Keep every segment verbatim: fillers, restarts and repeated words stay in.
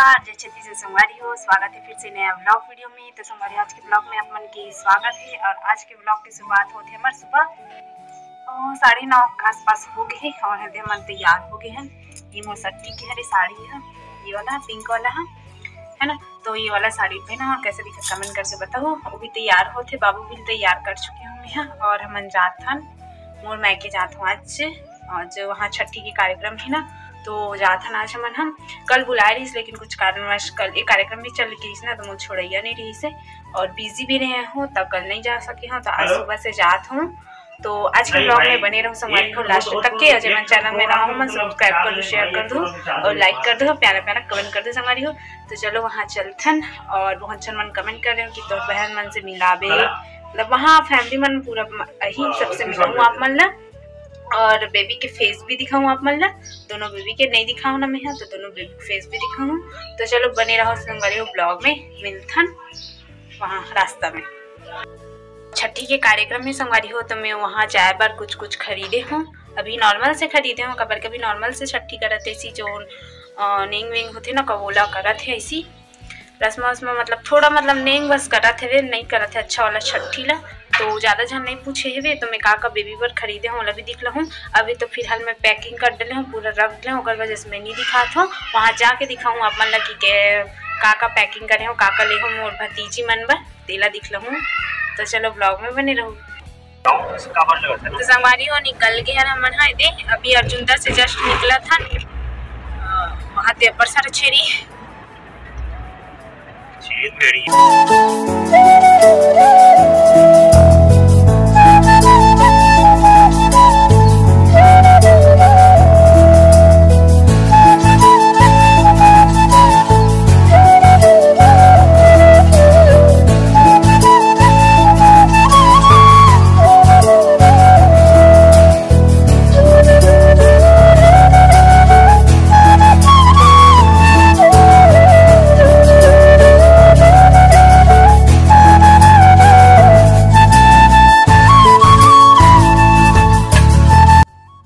नमस्कार, जय छत्तीसगढ़ संगवारी हो, स्वागत है फिर से नया vlog video में। तो संगवारी, आज के vlog में आप मन के स्वागत है और आज के vlog की शुरुआत होत है हमार सुबह, अ, साढ़े नौ के आसपास हो गए है और एदे हमन तैयार हो गए हैं। ये मोर सट्टी के हरे साड़ी है, ये वाला pink वाला है, है ना। तो ये वाला साड़ी पहना और कैसे दिखत comment करके बताओ। वो भी तैयार होत है, बाबू भी तैयार कर चुके हों यहाँ और हमन जात हन मोर मायके जात हूँ आज, और जो वहाँ छट्ठी के कार्यक्रम है ना, तो जात हन आज हमन। हम कल बुलाए रहिस, लेकिन कुछ कारणवश कल एक कार्यक्रम भी चल के रहिस ना, तो मोर छोड़ैया नहीं रहिस है और busy भी रहे हूँ, तब कल नहीं जा सके हूँ। तो आज सुबह से जात हूँ। तो आज के vlog में बने रहो संगवारी हो last तक के। और जेमन channel में नवा हो मन subscribe कर दो, share कर दो और like कर दो, प्यारा प्यारा comment कर दो संगवारी हो। तो चलो वहाँ चलथन। और बहुत झन मन comment कर रहे हो कि तोर बहन मन से मिलाबे, मतलब वहाँ family मन पूरा म-, अही सबसे मिलाऊँ आप मन ला और baby के face भी दिखाऊँ आप मन ला। दोनों baby के नहीं दिखाऊँ ना मैं यहाँ, तो दोनों baby के face भी दिखाऊँ। तो चलो बने रहो संगवारी हो, vlog में मिलथन वहाँ रास्ता में। छट्ठी के कार्यक्रम में संगवारी हो, तो मैं वहाँ जाए बर कुछ कुछ खरीदे हूँ। अभी normal से खरीदे हूँ, काबर के अभी normal से छट्ठी करत है, ऐसी जो, अ, नेंग वेंग होथे ना, कवोला करत है ऐसी रस्म वस्म, मतलब थोड़ा, मतलब नेंग बस करत हवे, नहीं करत है अच्छा वाला छट्ठी ला। तो ज्यादा झन नहीं पूछे हवे, तो मैं का का baby बर खरीदे हूँ, ओला भी दिख लहूँ। अभी तो फिलहाल मैं packing कर डले हूँ, पूरा रख डले हूँ, ओकर वजह से मैं नहीं दिखात हूँ। वहाँ जाके दिखाऊँ आप मन ला कि के, का का packing करे हूँ, का का ले हूँ मोर भतीजी मन बर, तेला दिख लहूँ। तो चलो vlog में बने रहो। तो संगवारी हो, निकल गए हन हमन हा एदे। अभी अर्जुंदा से just निकलत हन। अ, वहाँ ते अब्बड़ सारा छेरी। छेरी।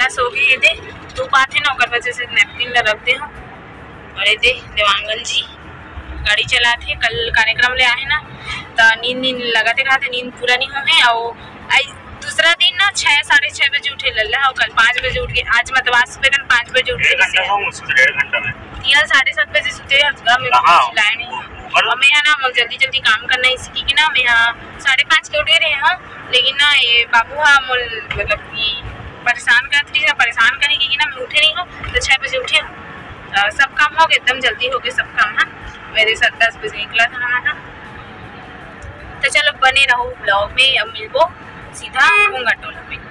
बस हो गई, ये दे, धूप आथे ना, ओकर वजह से napkin ला रख दे हूँ। और ये दे, देवांगन जी गाड़ी चलाथे, कल कार्यक्रम ले आहे ना, त नींद, नींद लगाते खाते नींद पूरा नहीं होहे। और आई दूसरा दिन ना छः, साढ़े छः बजे उठे लल्ला, और कल पाँच बजे उठ गए। आज मतलब आज सुबह दिन पाँच बजे उठ गए। डेढ़ घंटा सोऊंगा, डेढ़ घंटा में। यार साढ़े सात बजे सुते हैं, हम कहाँ? कुछ लाए नहीं। और मैं है ना, मोर जल्दी जल्दी काम करना, इसी की ना मैं यहाँ साढ़े पाँच के उठे रहे हैं, लेकिन ना ये बाबू हा मोर मतलब कि परेशान करत रही ना, परेशान करे कि ना मैं उठे नहीं हूँ, तो छः बजे उठे हूँ। अ, सब काम हो गए, एकदम जल्दी हो गए सब काम। हाँ, मेरे साथ दस बजे निकला था हमारा। तो चलो बने रहो vlog में, अब मिलबो सीधा घूंगा टोला में।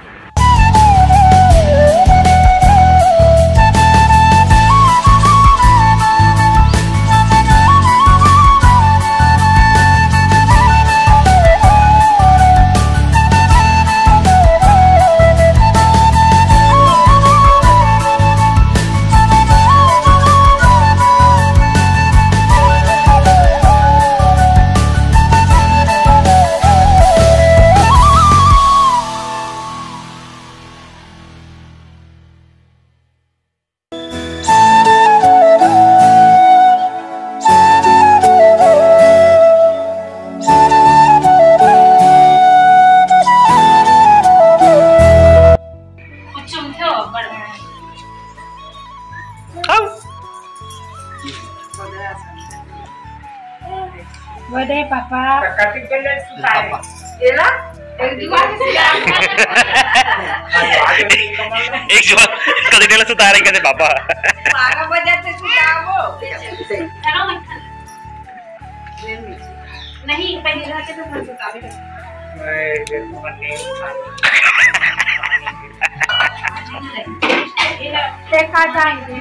Birthday papa. एक जो कल दिन सुता रही कहते पापा। बारह बजे से सुता वो। नहीं, पहले घर के तो घर सुता भी देखा जाएंगे।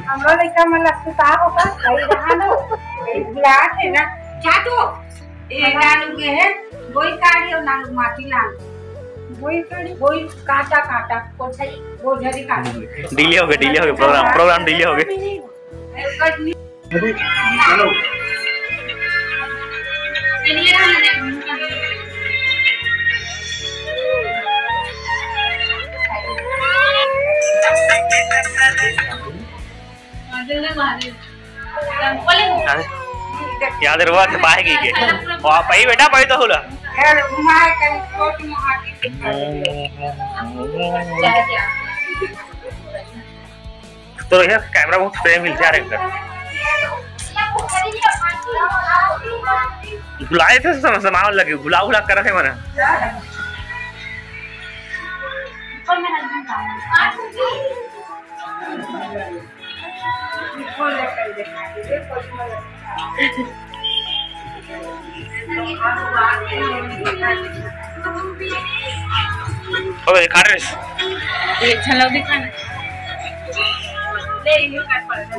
हमरो लइका मन ला सुता होगा, कहीं रहा ना, कहीं भुला के ना। क्या तो? ए, नानू के है, गोई काढ़ी और नानू माटी लान। गोई काढ़ी, गोई काटा काटा, कोठरी, गोझरी काटा। Delay हो गए, delay हो गए, program, program delay हो गए। ए, कटनी। हेलो। अरे, याद रहुआ के पाए गई के। वाह, पाई बेटा, पाई तो होला। तो यार, कैमरा बहुत फ्रेम हिल जा रहा है। बुलाए थे, सम-, समावल लगे, बुला, बुला कर रखे मना। ओके, खा रहे हैं। ये चलो दिखाना। ले, ये काट पड़ गया।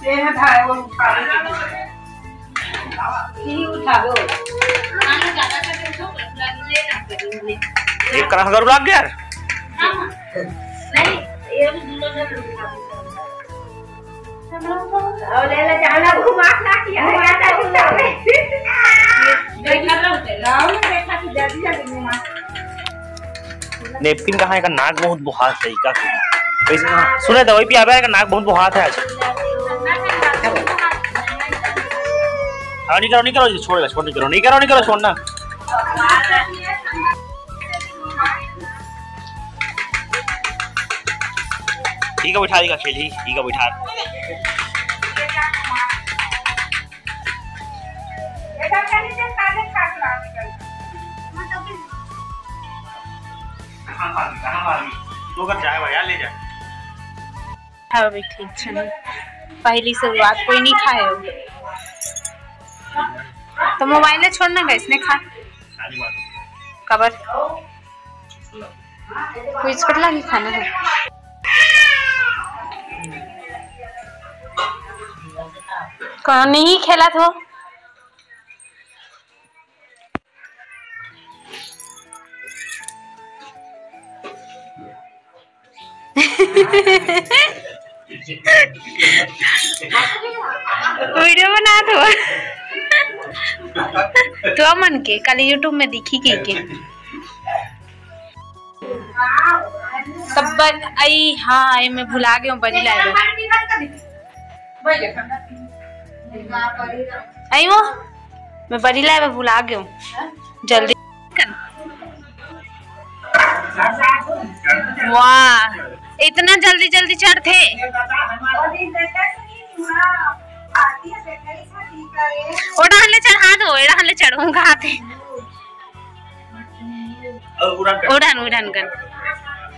ये ना था, वो उठा लो। ये उठा लो। एक कना गरु लाग गया यार। हाँ, हाँ। नहीं, ये भी दूल्हा घर में उठा लो। और ले ले, जाना घुमा ना किया, घुमा ना किया। गाँव में देखा कि जल्दी जल्दी घुमा। नेपकिन कहाँ है? का नाक बहुत बुहात है, का करी? कैसे सुने तो वही पिया का नाक बहुत बुहात है आज। हाँ, नहीं करो, नहीं करो, छोड़ेगा, छोड़, नहीं करो, नहीं करो, नहीं करो, छोड़ना। ठीक है, बैठा देगा, खेल ही, ठीक है, बैठा। कहाँ मारी, कहाँ मारी? तू अगर जाए भैया, ले जा। हाँ, अभी ठीक छे। पहली शुरुआत कोई नहीं खाए हो। तो मोबाइल छोड़ना, गैस ने खा। काबर? कोई छोट लागी खाना है। कौन नहीं खेला थो? वीडियो बना तो। तो मन के कल YouTube में दिखी के, के। तब बर-, आई, हाँ, आई, मैं भुला गई हूँ, बरी लाए बर। आई वो, मैं बरी लाए बर भुला गई हूँ। जल्दी। वाह, इतना जल्दी जल्दी चढ़थे। ओ डहन ले चढ़ा दो, ए डहन ले चढ़ूंगा हाथे। उड़न, उड़न कर।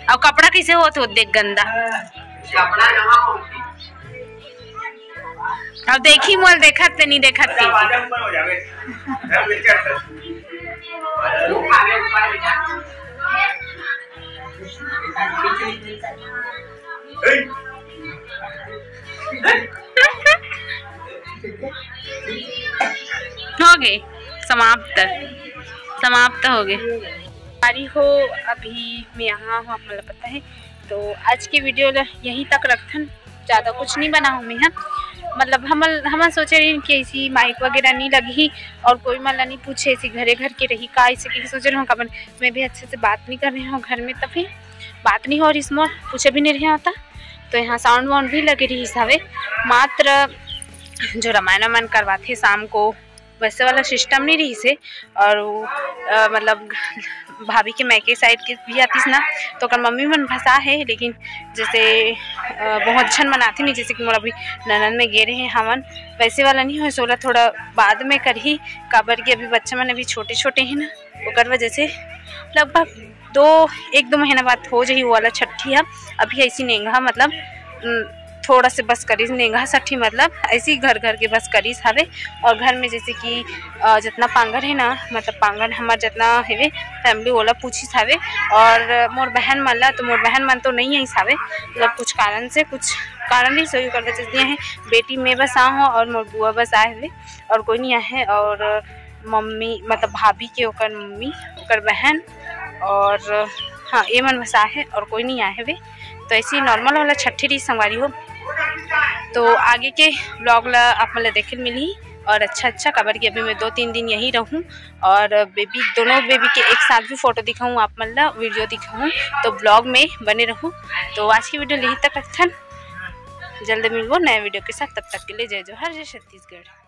अब कपड़ा कैसे होत हो, देख गंदा। अब देखी मोल देखत ते, नहीं देखत ते। हो गए, समाप्त, समाप्त हो गए। सारी हो, अभी मैं यहाँ हूँ, आप मतलब पता है। तो आज के वीडियो ला यहीं तक रखथन, ज़्यादा कुछ नहीं बनाऊँ मैं, हाँ। मतलब हम, हम सोचे रही कि ऐसी माइक वगैरह नहीं लगी और कोई मन ला नहीं पूछे, ऐसी घरे घर के रही का, ऐसे कि सोचे रही हूँ, काबर मैं भी अच्छे से बात नहीं कर रही हूँ घर में, तभी बात नहीं हो रही, मोर पूछे भी नहीं रहे होता। तो यहाँ साउंड वाउंड भी लगे रही हवे, मात्र जो रामायण वामायण करवाथे शाम को, वैसे वाला सिस्टम नहीं रही से। और वो, अ, मतलब भाभी के मैके साइड के भी आतीस ना, तो ओकर मम्मी मन भसा है, लेकिन जैसे, अ, बहुत झन मन आथे नहीं, जैसे कि मोर अभी ननद में गे रहे हवन, वैसे वाला नहीं होय, सोला थोड़ा बाद में करही, काबर कि अभी बच्चा मन अभी छोटे छोटे हैं ना, ओकर वजह से लगभग दो, एक दो महीना बाद हो जाही वो वाला छट्ठी ह। अभी ऐसी नेंगा, मतलब, उम, थोड़ा से बस करिस नेंगा छट्ठी, मतलब ऐसी घर घर के बस करिस हवे। और घर में जैसे कि, अ, जितना पांगर है ना, मतलब पांगर हमार जितना हवे फैमिली, ओला पूछिस हवे। और मोर बहन मन ला, तो मोर बहन मन तो नहीं आइस हवे, मतलब कुछ कारण से, कुछ कारण नहीं सही कर वजह से हैं। बेटी मैं बस आ हूँ और मोर बुआ बस आए हवे और कोई नहीं आए है। और मम्मी, मतलब भाभी के ओकर मम्मी, ओकर बहन और हाँ, ये मन बस आए है और कोई नहीं आए हवे। तो ऐसी नॉर्मल वाला छट्ठी रही संगवारी हो। तो आगे के vlog ला आप मन ला देखे मिलही और अच्छा अच्छा, काबर कि अभी मैं दो तीन दिन यहीं रहूँ और बेबी, दोनों बेबी के एक साथ भी फोटो दिखाऊँ आप मन ला, वीडियो दिखाऊँ। तो vlog में बने रहू। तो आज की वीडियो यहीं तक रखथन, जल्द मिलबो नया वीडियो के साथ। तब तक के लिए जय जोहार, जय छत्तीसगढ़।